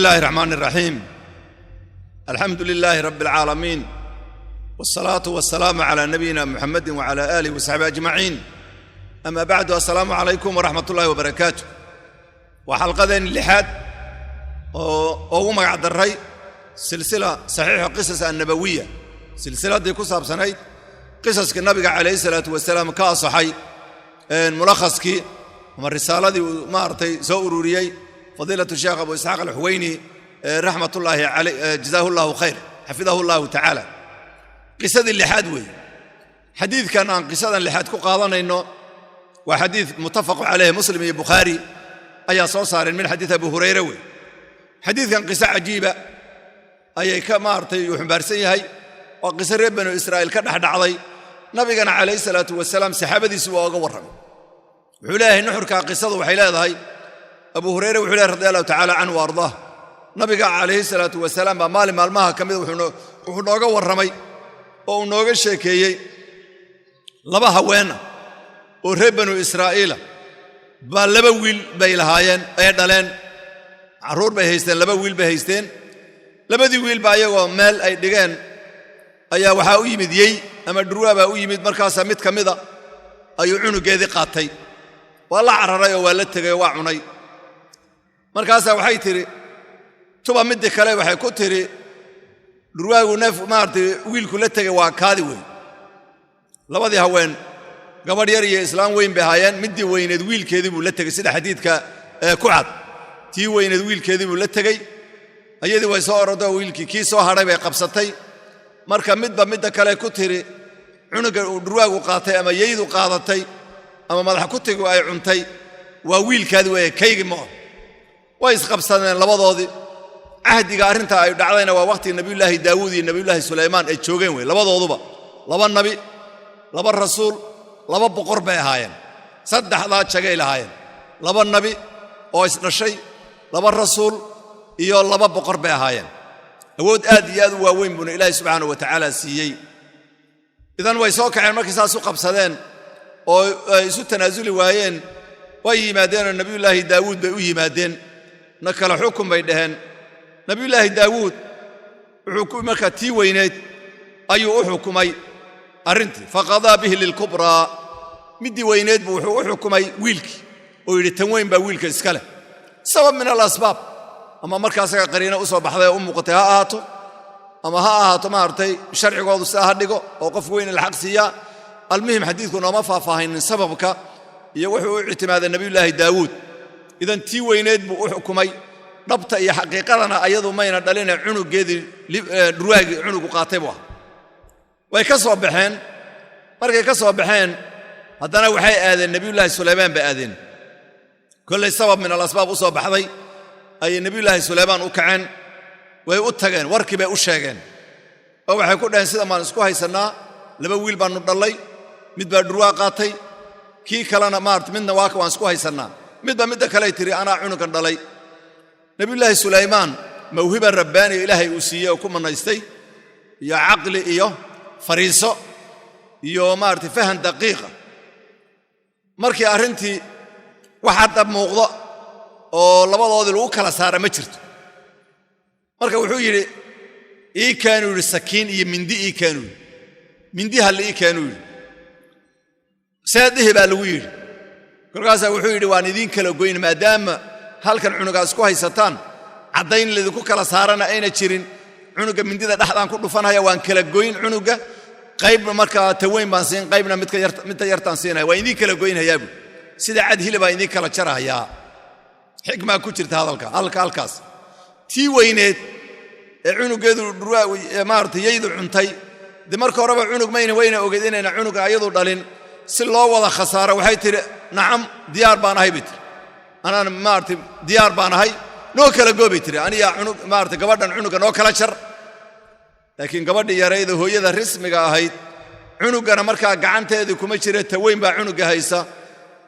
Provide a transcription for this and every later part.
Illaahi raxmaan iraxiim. Alxamdu lilaahi rabbi alcaalamiin, wsalaatu wasalaamu calaa nabiyina Muxamedin wacala aalih wasaxbi ajmaciin. Ama bacdu, assalaamu calaykum waraxmat ullahi wabarakaatu. Waa xalqadeenni lixaad oo ugu magac darray silsila saxiixu qisas annabawiya, silsiladdii ku saabsanayd qisaska nabiga calayhi salaatu wasalaam ka asaxay, mulakhaskii ama risaaladii uu maaragtay soo ururiyey fadiilatu sheekh Abu Isxaaq Alxuweyni, raxmatullaahi caley, jazaahu llahu khayr, xafidahu llahu tacaala. Qisadii lixaad weeye. Xadiidkan aan qisadan lixaad ku qaadanayno waa xadiid muttafaqu caleyh, Muslim iyo Bukhaari ayaa soo saareen, min xadiid Abu Hurayre wey. Xadiidkan qiso cajiiba ayay ka maaragtay uu xumbaarsan yahay. Waa qiso reer Banu Israa'iil ka dhexdhacday. Nabigana calayhi salaatu wasalaam saxaabadiisu waa oga warramay. Wuxuu leeyahay, nuxurkaa qisadu waxay leedahay, Abu Hurayre wuxuu leeyahy, radi allahu tacala canhu wa ardaah, nabiga calayhi salaatu wasalaam baa maalin maalmaha ka mida wuxuu nooga warramay oo uu nooga sheekeeyey laba haweena oo reer Banu Israa'iila baa laba wiil bay lahaayeen, ay dhaleen, carruur bay haysteen, laba wiil bay haysteen. Labadii wiil ba ayagoo meel ay dhigeen ayaa waxaa u yimid yey ama dhurwaa baa u yimid. Markaasaa mid ka mida ayuu cunugeedii qaatay, waa la cararay oo waa la tegay oo waa cunay. Markaasaa waxay tidhi tuba middii kale, waxay ku tidhi, "Dhurwaagu neef maaragtay wiilku la tegay waa kaadi wey." Labadii haween gabadh yar iyo islaam weyn bay ahaayeen. Middii weyneed wiilkeedii buu la tegey, sida xadiidka ku cad. Tii weyneed wiilkeedii buu la tegey. Ayadii way soo orodo, wiilkii kii soo hadhay bay qabsatay. Marka midba midda kale ku tiri, "Cunuga uu dhurwaagu qaatay ama yeydu qaadatay ama madax kutigu ay cuntay waa wiilkaadi weeye, kaygi ma ah." Way isqabsadeen labadoodii. Cahdiga arrintaa ay dhacdayna waa waqtigii Nabiyullaahi Daawuud iyo Nabiyullaahi Sulaymaan ay joogeen wey. Labadooduba laba nabi, laba rasuul, laba boqor bay ahaayeen. Saddexdaa jagay lahaayeen: laba nabi oo isdhashay, laba rasuul iyo laba boqor bay ahaayeen. Awood aad iyo aad u waaweyn buuna Ilaahay subxaanahu wa tacaala siiyey. Idan way soo kaceen. Markay saas u qabsadeen oo ay isu tanaasuli waayeen, way yimaadeenoo Nabiyullaahi Daawuud bay u yimaadeen. "Na kala xukun," bay dhaheen. Nabiyullaahi Daawuud wuxuu markaa tii weyneyd ayuu u xukumay arrintii. Faqadaa bihi lilkubraa, middii weyneyd buu wuxuu u xukumay wiilkii oo yidhi, "Tan weyn baa wiilka iska leh." Sabab min alasbaab, ama markaasaga qariino u soo baxday oo u muuqatay ha ahaato, ama ha ahaato maaragtay sharcigoodu sidaa ha dhigo oo qofku weyn la xaq siiyaa. Almuhim, xadiidku nooma faahfaahaynin sababka iyo wuxuu u ictimaaday Nabiyullaahi Daawuud. Idan tii weyneyd buu u xukumay. Dhabta iyo xaqiiqadana ayadu mayna dhaline, cunugeedii dhurwaagii cunugu qaatay buu ahaa. Way ka soo baxeen. Markay ka soo baxeen, haddana waxay aadeen Nebiyullaahi Sulaymaan bay aadeen. Kollay sabab min alasbaab u soo baxday ayay Nebiyullaahi Sulaymaan u kaceen. Way u tageen, warkii bay u sheegeen oo waxay ku dhaheen, "Sidan baan isku haysannaa, laba wiil baannu dhallay, mid baa dhurwaa qaatay, kii kalena maarata midna waaka waan isku haysannaa." Midba midda kaley tiri, "Anaa cunugan dhalay." Nebiyullaahi Sulaymaan mawhiba rabbaaniya Ilaahay uu siiyey oo ku mannaystay, iyo caqli iyo fariiso iyo maarata fahan daqiiqa. Markii arrintii wax hadda muuqdo oo labadoodii lagu kala saara ma jirto. Marka wuxuu yidhi, "Ii keenuu," yidhi, "sakiin iyo mindi ii keenuu," yidhi. "Mindi halle ii keenuu," yidhi. "Seedihi," baa lagu yidhi. Kolkaasaa wuxuu yidhi, "Waan idiin kala goyn, maadaama halkan cunugaa isku haysataan, caddayn laydinku kala saarana ayna jirin. Cunuga mindida dhexdaan ku dhufanhaya, waan kala goyn cunuga. Qaybna markaa taweyn baan siin, qaybna midta yartaan siinaya. Waan idiin kala goynhayaa," buu, "sida cad hilibaan idiin kala jarahayaa." Xikmaa ku jirta hadalka halka halkaas. Tii weyneed ee cunugeedu maarata yaydu cuntay, dee marka horeba cunug mayna wayna ogeyd inayna cunuga ayadu dhalin. Si loo wada khasaaro waxay tidhi, "Nacam, diyaar baan ahay," bay tiri. "Anaan maarata diyaar baan ahay, noo kala goo," bay tiri. "Aniyaa cunug maarata gabadhan cunuga noo kala jar." Laakiin gabadhii yarayda, hooyada rismiga ahayd, cunuggana markaa gacanteedii kuma jira, taweyn baa cunuga haysa.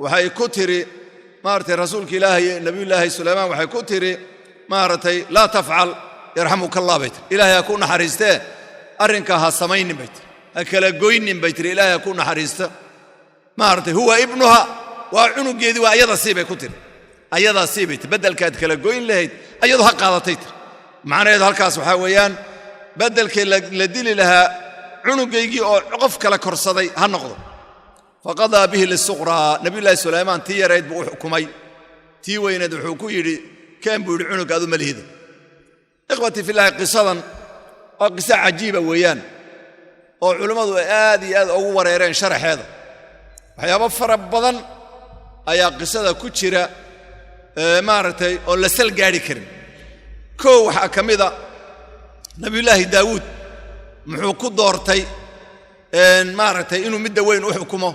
Waxay ku tiri maaragtay rasuulka Ilaahay, Nabiyullaahi Sulaymaan, waxay ku tiri maaragtay, "Laa tafcal, yarxamuka Allah," bay tiri. "Ilaahay ha ku naxariistee, arrinkaa ha samaynin," bay tiri. "Ha kala goynin," bay tiri. "Ilaahay ha ku naxariista." Maaragtay, huwa ibnuha, waa cunugeedii, waa ayada sii, bay ku tiri. "Ayadaa sii," bay tiri. "Beddelkaad kala goyn lahayd, Ayadu ha qaadatay tir. Macnaheedu halkaas waxaa weeyaan, beddelkii la dili lahaa, cunugaygii oo qof kale korsaday ha noqdo. Faqadaa bihi lisuqraa. Nabiyullaahi Sulaymaan tii yarayd buu u xukumay. Tii weyneed wuxuu ku yidhi, keen buu yidhi, cunugga adu ma lihida. Ikhwatii filaahi, qisadan waa qiso cajiiba weeyaan, oo culimmadu ay aad iyo aad ugu wareereen sharaxeeda. Waxyaabo fara badan ayaa qisada ku jira, maaragtay, oon la sal gaadhi karin. Kow, waxaa ka mida Nabiyullaahi Daawuud muxuu ku doortay, maaragtay, inuu midda weyn u xukumo?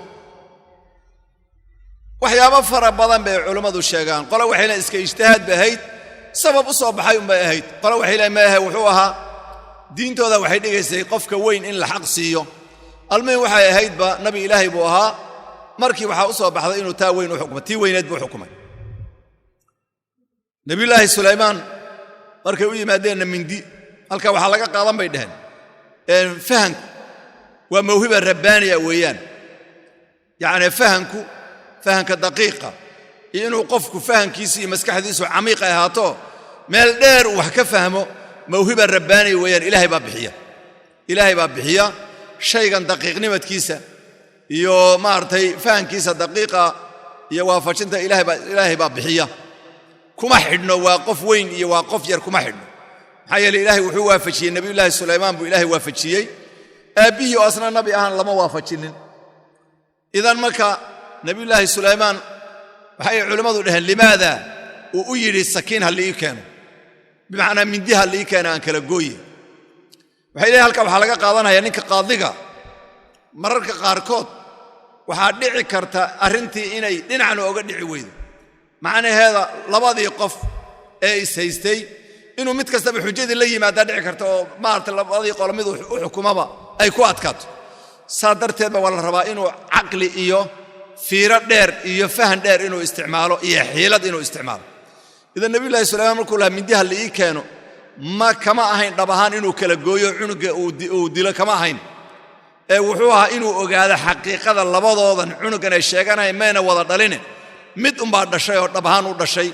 Waxyaabo fara badan bay culummadu sheegaan. Qole waxay leeyiin iska ijtihaad bay ahayd, sabab u soo baxay unbay ahayd. Qole waxay leeyiin maahe, wuxuu ahaa diintooda waxay dhigaysay qofka weyn in la xaq siiyo. Almuhim, waxay ahaydba nabi Ilaahay buu ahaa. Markii waxaa u soo baxday inuu taa weyn u xukumo, tii weyneed buu xukumay. Nabiyullaahi Sulaymaan markay u yimaadeenna mindi, halka waxaa laga qaadan bay dheheen, fahanku waa mawhiba rabbaaniya weeyaan. Yacni fahanku, fahanka daqiiqa iyo inuu qofku fahankiisu iyo maskaxdiisu camiiq ay ahaato, meel dheer uu wax ka fahmo, mawhiba rabbaaniya weeyaan. Ilaahay baa bixiya, Ilaahay baa bixiya shaygan daqiiqnimadkiisa iyo, maaragtay, fahankiisa daqiiqa iyo waafajinta. Ilaahay baa bixiya. Kuma xidhno waa qof weyn iyo waa qof yar, kuma xidhno. Maxaa yeele, Ilaahay wuxuu waafajiyey Nabiyullaahi Sulaymaan buu Ilaahay waafajiyey. Aabbihii oo asna nabi ahaan lama waafajinin. Idan marka Nabiyullaahi Sulaymaan waxay culimmadu dhaheen, limaada uu u yidhi sakiin ha liii keeno, bimacnaa mindi ha liii keeno, aan kala gooye? Waxay leeyihin, halka waxaa laga qaadanaya ninka qaadiga mararka qaarkood waxaa dhici karta arrintii inay dhinacna oga dhici weydo. Macnaheeda, labadii qof ee is haystay inuu mid kastaba xujadii la yimaadaa dhici karta, oo maarata labadii qolo mid u xukumaba ay ku adkaato. Saa darteedba waa la rabaa inuu caqli iyo fiiro dheer iyo fahan dheer inuu isticmaalo iyo xiilad inuu isticmaalo. Idan Nabiyullahi Sulaymaan markuu lahaa mindiha la ii keeno, ma kama ahayn dhab ahaan inuu kala gooyo cunuga uu dilo, kama ahayn, ee wuxuu ahaa inuu ogaado xaqiiqada labadoodan cunugan ay sheeganayaan mayna wada dhaline, mid unbaa dhashay oo dhab ahaan u dhashay.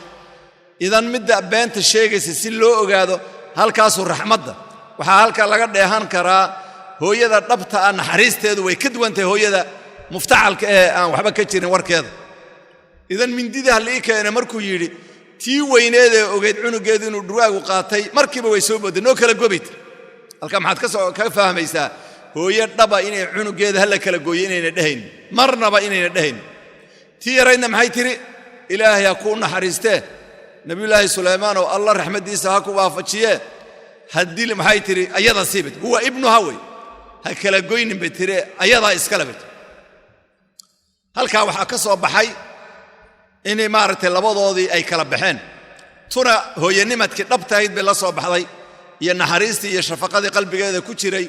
Idan midda beenta sheegaysa si loo ogaado, halkaasuu raxmadda waxaa halkaa laga dheehan karaa. Hooyada dhabta ah naxariisteedu way ka duwan tahay hooyada muftacalka ee aan waxba ka jirin warkeeda. Idan mindida ha la ii keena markuu yidhi, tii weyneedee ogeyd cunugeedu inuu dhurwaagu qaatay markiiba way soo boodday, noo kala gobayta. Halkaa maxaad ka fahmaysaa? Hooyo dhaba inay cunugeeda hala kala gooyo inayna dhehayn, marnaba inayna dhehayn. Tii yaraydna maxay tidhi? Ilaahay ha kuu naxariistee, Nabiyullaahi Sulaymaan oo Allah raxmaddiisa ha ku waafajiyee, haddii maxay tidhi? Ayada sii bay, huwa ibnuha wey, ha kala goynin bay tiri, ayadaa iskale bay tiri. Halkaa waxaa ka soo baxay inay, maaragtay, labadoodii ay kala baxeen. Tuna hooyanimadkii dhabtahayd bay la soo baxday iyo naxariistii iyo shafaqadii qalbigeeda ku jiray.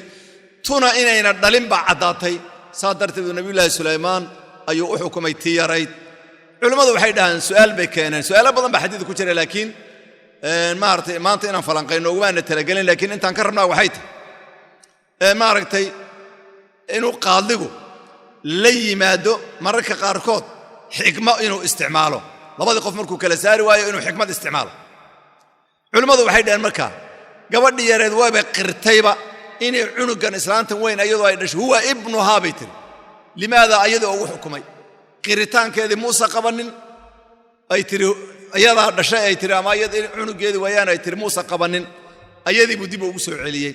Tuna inayna dhalin baa caddaatay. Saa darteed Nabiyullaahi Sulaymaan ayuu u xukumay tii yarayd. Culimmadu waxay dhahaan, su'aal bay keeneen, su'aalo badan baa xadiidka ku jira, laakiin, maaragtay, maanta inaan falanqayno ugumaana talagelin. Laakiin intaan ka rabnaa waxay tahay, maaragtay, inuu qaadligu la yimaado mararka qaarkood xikmo inuu isticmaalo, labadii qof markuu kala saari waayo inuu xikmad isticmaalo. Culimmadu waxay dhaheen, markaa gabadhii yareed waabay qirtayba inay cunugan islaantan weyn ayadoo ay dhashay. Huwa ibnuhaa bay tiri. Limaada ayadoo ugu xukumay? Qiritaankeedii muuse qabanin ay tiri ayadaa dhashay, ay tiri ama ayada cunugeedii waayaan ay tiri, muuse qabanin. Ayadii buu dib ugu soo celiyey.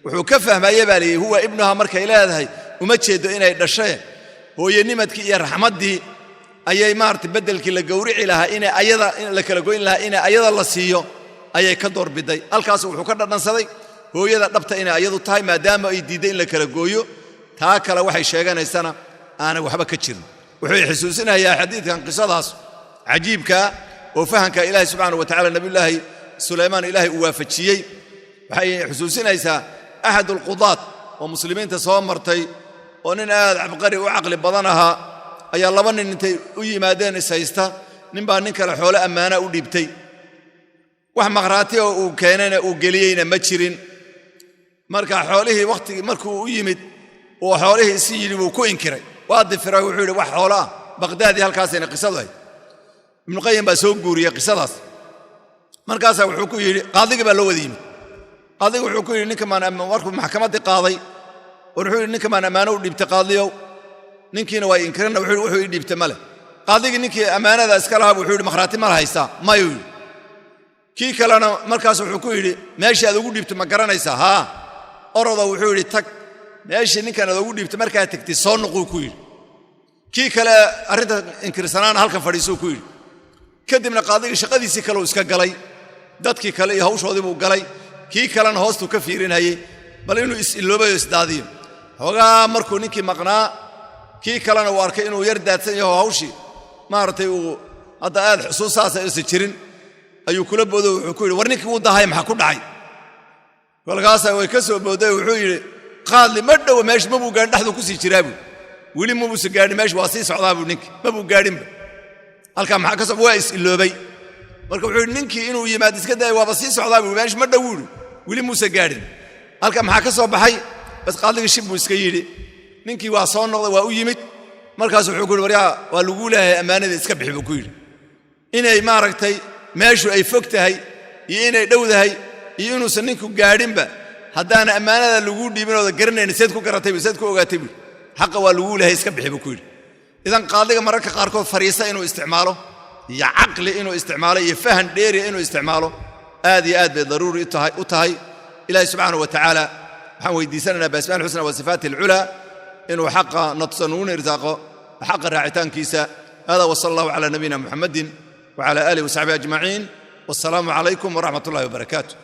Wuxuu ka fahmaye baa layidhi, huwa ibnuha markay leedahay uma jeedo inay dhashay. Hooyanimadkii iyo raxmaddii ayay, maarata, beddelkii la gowrici lahaa, inay ayada la kala goyn lahaa, inay ayada la siiyo ayay ka doorbiday. Halkaas wuxuu ka dhadhansaday hooyada dhabta inay ayadu tahay, maadaama ay diidday in la kala gooyo. Taa kale waxay sheeganaysana aanay waxba ka jirin. Wuxuu xusuusinayaa xadiidkan qisadaas cajiibkaa oo fahanka Ilaahay subxaana wa tacala Nabiyulaahi Sulaymaan Ilaahay uu waafajiyey. Waxay xusuusinaysaa axad alqudaat oo muslimiinta soo martay, oo nin aad cabqari u caqli badan ahaa, ayaa laba nin intay u yimaadeen is haysta. Nin baa nin kale xoole ammaana u dhiibtay, wax makhraati oo uu keenayna uu geliyeyna ma jirin. Marka xoolihii wakhtigii markuu u yimid uu xoolihii isi yidhi buu ku inkiray, waa difiray. Wuxuu yidhi wax xoolo ah. Baqdaadii halkaasayna qisadu ahayd. Ibnuqayim baa soo guuriyey qisadaas. Markaasaa wuxuu ku yidhi, qaadigii baa loo wada yimid. Qaadigi wuxuu ku yidhi, ninka maan markuu maxkamaddii qaaday, wuxuu yidhi, ninka maan ammaano u dhiibtay qaadiyow, ninkiina waa inkirana, wuxuu yidhi wuxuu ii dhiibtay male. Qaadigii ninkii ammaanada iska lahaa wuxuu yidhi, makhraati ma la haysaa? Mayuu yidhi. Kii kalena markaas wuxuu ku yidhi, meeshii aad ugu dhiibtay ma garanaysaa? Haa. Orodo, wuxuu yidhi, tag meeshii ninkan aad ugu dhiibtay, markaa tagtay soo noquu ku yidhi. Kii kale arrinta inkirsanaana halkan fadhiisuu ku yidhi. Kadibna qaadigii shaqadiisii kale uu iska galay, dadkii kale iyo hawshoodii buu galay. Kii kalena hoostuu ka fiirinayey bal inuu is-iloobayo, isdaadiyo xoogaa. Markuu ninkii maqnaa, kii kalena uu arkay inuu yar daadsan yaho, hawshii maaragtay uu hadda aad xusuusaasa aysan jirin, ayuu kula boodo. Wuxuu ku yidhi, war ninkii wuu dahay, maxaa ku dhacay? Kolkaasaa way ka soo booday. Wuxuu yidhi, qaadli ma dhowa meesha, mabuu gaadhin, dhexduu ku sii jiraa buu, weli mabuusa gaadhin meesha, waa sii socdaa buu, ninki mabuu gaadhinba. Halkaa maxaa ka soo? Waa is-iloobay. Marka wuxuu yidhi, ninkii inuu yimaado iska daaya, waaba sii socdaa buu, meesha ma dhow yidhi, weli muusa gaadhin. Halkaa maxaa ka soo baxay? Bas, qaadigii shib buu iska yidhi. Ninkii waa soo noqday, waa u yimid. Markaasu wuxuu ku yidhi, waryaa, waa laguu leeyahay ammaanada, iska bixi buu ku yidhi. Inay maaragtay meeshu ay fog tahay iyo inay dhowdahay iyo inuusan ninku gaadhinba, haddaana ammaanada laguu dhiibin ooda garanayn, seed ku garatay bu, seed ku ogaatay buui? Xaqa waa laguu leeyahay, iska bixi buu ku yidhi. Idan qaadiga mararka qaarkood fariisa inuu isticmaalo iyo caqli inuu isticmaalo iyo fahan dheeriya inuu isticmaalo aad iyo aad bay daruuri u tahay. Ilahi subxaanahu wa tacaala waxaan weydiisanaynaa biasma'i alxusna wa sifaati alculaa inuu xaqa natusa, nuguna irsaaqo xaqa raacitaankiisa. Hada wsala allahu cala nabiyina muxamadin wcala aalihi wasaxbihi ajmaciin, wassalaamu calaykum waraxmat ullahi wabarakaatu.